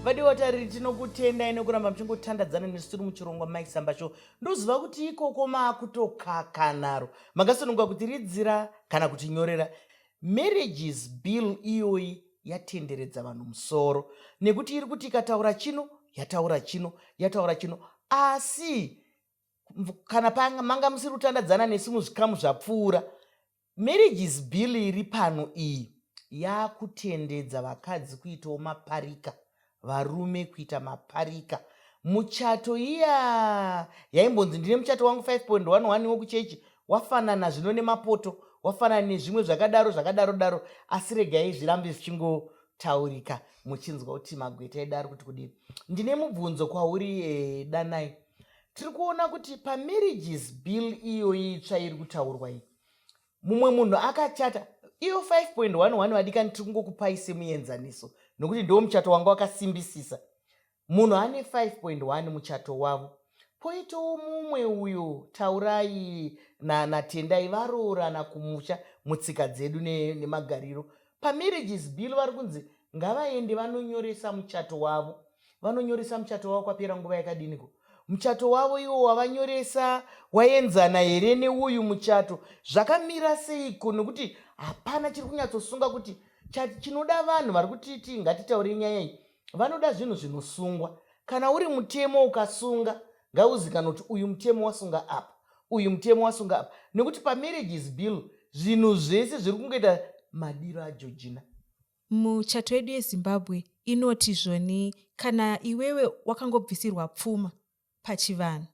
Vadiwa tariri, tinokutendai nekuramba muchingotandadzana nesu tiri muchirongwa Mike Samba Show. Ndoziva kuti ikoko makutokakanaro, makasununguka kutiridzira kana kutinyorera. Marriages Bill iyoyi yatenderedza vanhu musoro nekuti iri kuti ikataura chino, yataura chino, yataura chino, asi kana manga musiri kutandadzana nesu muzvikamu zvapfuura, Marriages Bill iri pano iyi yakutendedza vakadzi kuitawo maparika, varume kuita maparika. Muchato iya yaimbonzi ndine muchato wangu 5.11 wekuchechi wafanana zvino nemapoto, wafanana nezvimwe zvakadaro zvakadaro daro, asi regai zvirambe zvichingotaurika muchinzwa kuti magweta edu ari kuti kudini. Ndine mubvunzo kwauri Danai. Tiri kuona kuti pamarriages bill iyoyi itsva iri kutaurwa iyi, mumwe munhu akachata iyo 5.11, vadikani, tiri kungokupai semuenzaniso nokuti ndiwo muchato wanga wakasimbisisa. Munhu ane 5.1 muchato wavo, poitawo mumwe uyo Taurai naTendai varoorana kumusha mutsika dzedu nemagariro. Pamarriages bill vari kunzi ngavaende vanonyoresa muchato wavo. Vanonyoresa muchato wavo kwapera nguva yakadiniko? Muchato wavo iwo wavanyoresa waenzana here neuyu muchato? Zvakamira seiko? Nekuti hapana chiri kunyatsosunga kuti chinoda vanhu vari kutiti ngatitaure nyaya iyi, vanoda zvinhu zvinosungwa. Kana uri mutemo ukasunga, ngauzikanwe kuti uyu mutemo wasunga apa, uyu mutemo wasunga apa, nekuti pamarriages bill zvinhu zvese zviri kungoita madiro aJorgina. Muchato yedu yeZimbabwe inoti zvoni kana iwewe wakangobvisirwa pfuma pachivanhu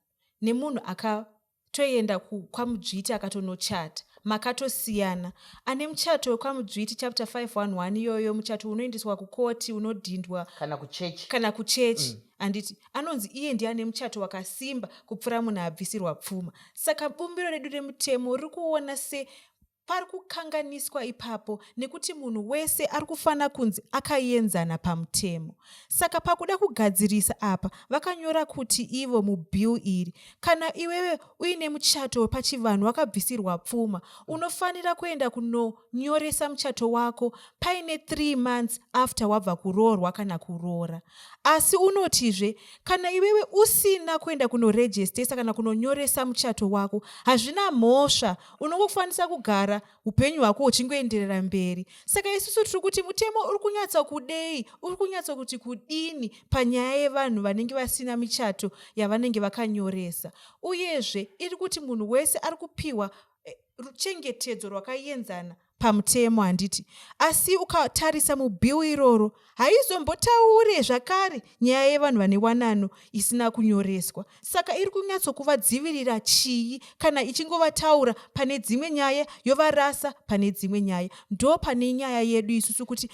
nemunhu akatoenda kwaMudzviti akatonochata, makatosiyana. Ane muchato wekwaMudzviti, chapter 511 iyoyo, muchato unoendeswa kukoti, unodhindwa kana kuchechi. Kana kuchechi. Handiti anonzi iye ndiye ane muchato wakasimba kupfuura munhu abvisirwa pfuma? Saka bumbiro redu remutemo riri kuona se pari kukanganiswa ipapo, nekuti munhu wese ari kufanira kunzi akaenzana pamutemo. Saka pakuda kugadzirisa apa, vakanyora kuti ivo mubill iri, kana iwewe uine muchato wepachivanhu wakabvisirwa pfuma, unofanira kuenda kunonyoresa muchato wako paine 3 months after wabva kuroorwa kana kuroora. Asi unotizve kana iwewe usina kuenda kunorejestesa kana kunonyoresa muchato wako, hazvina mhosva, unongokwanisa kugara upenyu hwako huchingoenderera mberi. Saka isusu tiri kuti mutemo uri kunyatsa kudei, uri kunyatsa kuti kudini panyaya yevanhu vanenge vasina michato yavanenge vakanyoresa? Uyezve iri kuti munhu wese ari kupiwa ruchengetedzo rwakaenzana pamutemo, handiti? Asi ukatarisa mubill iroro, haizombotaure zvakare nyaya yevanhu vane wanano isina kunyoreswa. Saka iri kunyatsokuvadzivirira chii kana ichingovataura pane dzimwe nyaya, yovarasa pane dzimwe nyaya? Ndo pane nyaya yedu isusu kuti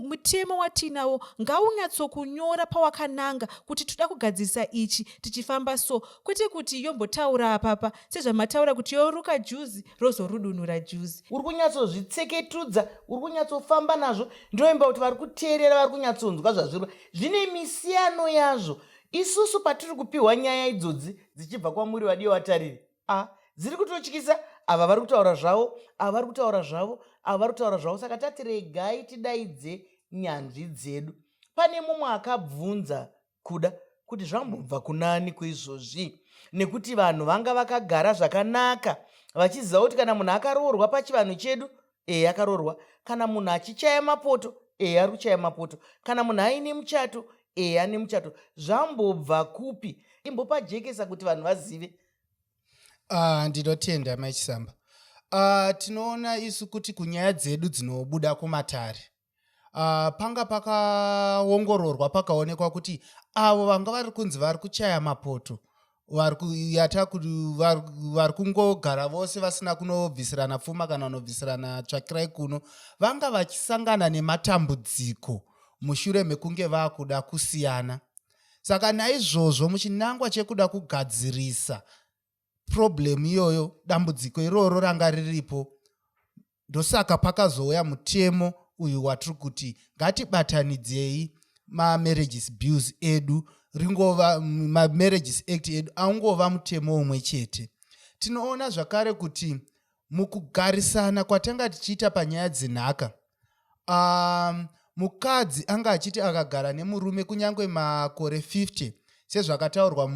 mutemo watiinawo ngaunyatsokunyora pawakananga kuti toda kugadzirisa ichi tichifamba so, kwete kuti yombotaura apapa sezvamataura kuti yoruka juzi rozorudunura juzi. Uri kunyatsozvitseketudza, uri kunyatsofamba nazvo. Ndinoimba kuti vari kuteerera vari kunyatsonzwa zvazviri, zvine misiyano yazvo. Isusu patiri kupiwa nyaya idzodzi dzichibva kwamuri vadiwa vatariri, a dziri kutotyisa. Ava vari kutaura zvavo, ava vari kutaura zvavo, ava vari kutaura zvavo. Saka tati regai tidaidze nyanzvi dzedu. Pane mumwe akabvunza kuda kuti zvambobva kunani kuizvozvi, nekuti vanhu vanga vakagara zvakanaka vachiziva kuti kana munhu akaroorwa pachivanhu chedu, eye akaroorwa, kana munhu achichaya mapoto, eye ari kuchaya mapoto, kana munhu aine muchato, eye ane muchato. Zvambobva kupi? Imbopajekesa kuti vanhu vazive. Ndinotenda Mai Chisamba. Tinoona isu kuti kunyaya dzedu dzinobuda kumatare, panga pakaongororwa pakaonekwa kuti avo vanga vari kunzi vari kuchaya mapoto, vari kungogara vose vasina kunobvisirana pfuma kana kunobvisirana tsvakirai kuno, vanga vachisangana nematambudziko mushure mekunge vakuda kusiyana. Saka naizvozvo, muchinangwa chekuda kugadzirisa problem iyoyo, dambudziko iroro ranga riripo, ndosaka pakazouya mutemo uyu watiri kuti ngatibatanidzei mamarriages bills edu, ringova mamarriages act edu, aungova mutemo umwe chete. Tinoona zvakare kuti mukugarisana kwatanga tichiita panyaya dzenhaka. Mukadzi anga achiti akagara nemurume kunyange makore 50, sezvakataurwa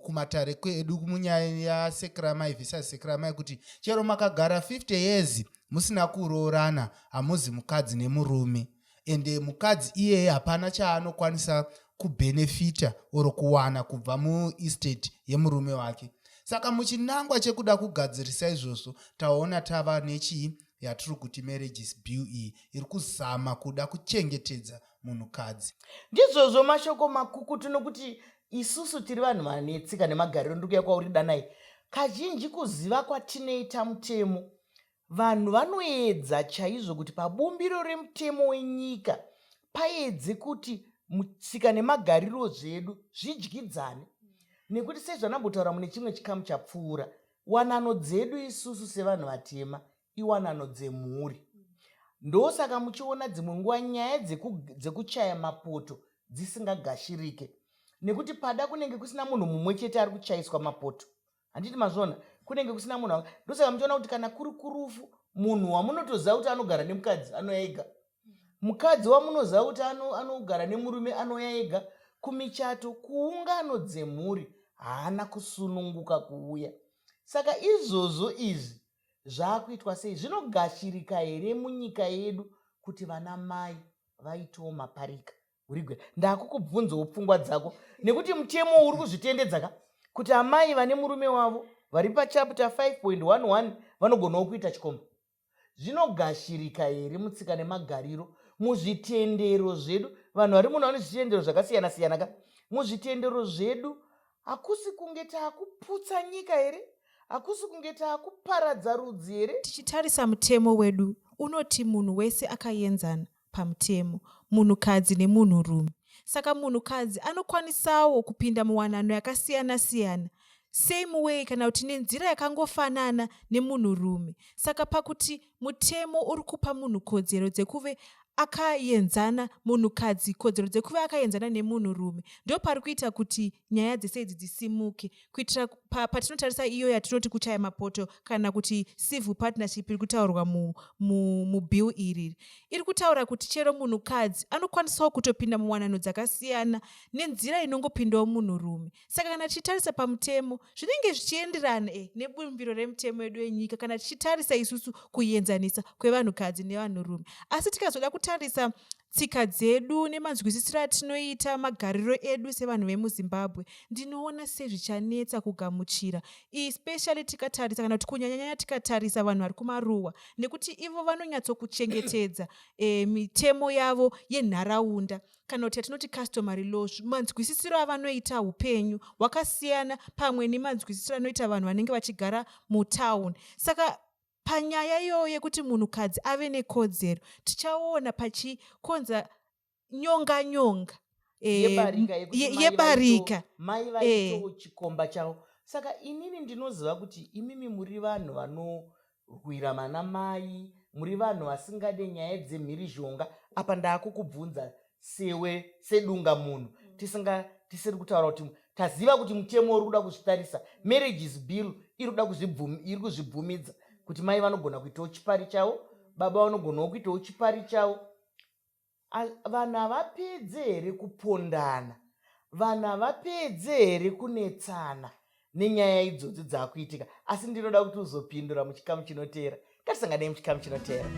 kumatare kwedu munyaya yaSekiramai versus Sekiramai, kuti chero makagara 50 years musina kuroorana, hamuzi mukadzi nemurume, ende mukadzi iyeye hapana chaanokwanisa kubhenefita or kuwana kubva muestate yemurume wake. Saka muchinangwa chekuda kugadzirisa izvozvo, taona tava nechii yatiri kuti Marriages Bill. Iyi iri kuzama kuda kuchengetedza munhukadzi. Ndizvozvo, mashoko makukutu, nokuti isusu tiri vanhu vane tsika nemagariro. Ndiri kuya kwauri, Danai. Kazhinji kuziva kwatinoita mutemo, vanhu vanoedza chaizvo kuti pabumbiro remutemo wenyika paedze kuti mutsika nemagariro zvedu zvidyidzane, nekuti sezvanambotaura mune chimwe chikamu chapfuura, wanano dzedu isusu sevanhu vatema iwanano dzemhuri. Ndosaka muchiona dzimwe nguva nyaya dzekuchaya mapoto dzisingagashirike, nekuti pada kunenge kusina munhu mumwe chete ari kuchayiswa mapoto, handiti mazviona? Kunenge kusina munhu. Ndosaka muchiona kuti kana kuri kurufu, munhu wamunotoziva kuti anogara nemukadzi anoya ega, mukadzi wamunoziva kuti anogara nemurume anoya ega kumichato, kuungano dzemhuri haana kusununguka kuuya. Saka izvozvo izvi zvaakuitwa sei? Zvinogashirika here munyika yedu kuti vana mai vaitewo maparika? Urigwe, ndakukubvunzawo pfungwa dzako, nekuti mutemo uri kuzvitendedza ka kuti amai vane murume wavo vari pachapter 5.11 vanogonawo kuita chikomba. Zvinogashirika here mutsika nemagariro, muzvitendero zvedu? Vanhu vari muno vane zvitendero zvakasiyana siyana ka. Muzvitendero zvedu, hakusi kunge taakuputsa nyika here? Hakusi kunge taakuparadza rudzi here? Tichitarisa mutemo wedu, unoti munhu wese akaenzana pamutemo, munhukadzi nemunhurume. Saka munhukadzi anokwanisawo kupinda muwanano yakasiyana-siyana same way, kana kuti nenzira yakangofanana nemunhurume. Saka pakuti mutemo uri kupa munhu kodzero dzekuve akaenzana, munhukadzi kodzero dzekuve akaenzana nemunhurume, ndo pari kuita kuti nyaya dzese idzi dzisimuke. Kuitira patinotarisa iyo yatinoti kuchaya mapoto kana kuti civil partnership iri kutaurwa mubill iri, iri kutaura kuti chero munhukadzi anokwanisawo kutopinda muwanano dzakasiyana nenzira inongopindawo munhurume. Saka kana tichitarisa pamutemo, zvinenge zvichienderana nebumbiro remutemo yedu yenyika, kana tichitarisa isusu kuenzanisa kwevanhukadzi nevanhurume. Asi tikazoda kutarisa tsika dzedu nemanzwisisiro atinoita magariro edu sevanhu vemuZimbabwe, ndinoona sezvichanetsa kugamuchira, especially tikatarisa, kana kuti kunyanyanyanya tikatarisa vanhu vari kumaruwa, nekuti ivo vanonyatsokuchengetedza mitemo yavo yenharaunda, kana kuti yatinoti customary law. Manzwisisiro avanoita upenyu hwakasiyana pamwe nemanzwisisiro anoita vanhu vanenge vachigara mutauni. Saka panyaya iyoyo yekuti munhukadzi ave nekodzero, tichaona pachikonza nyonga nyonga yebarika. Yebarika. Mai vaitowo chikomba chavo. Saka inini ndinoziva kuti imimi muri vanhu vanorwira mana mai, muri vanhu vasingade nyaya dzemhirizhonga. Apa ndaakukubvunza sewe sedunga munhu, tisinga tisiri kutaura kuti taziva kuti mutemo uri kuda kuzvitarisa. Marriages Bill iri kuda iri kuzvibvumidza kuti mai vanogona kuitawo chipari chavo, baba vanogonawo kuitawo chipari chavo. Vanhu havapedze here kupondana? Vanhu havapedze here kunetsana nenyaya idzodzi dzaakuitika? Asi ndinoda kuti uzopindura muchikamu chinoteera. Ngatisanganei muchikamu chinoteera.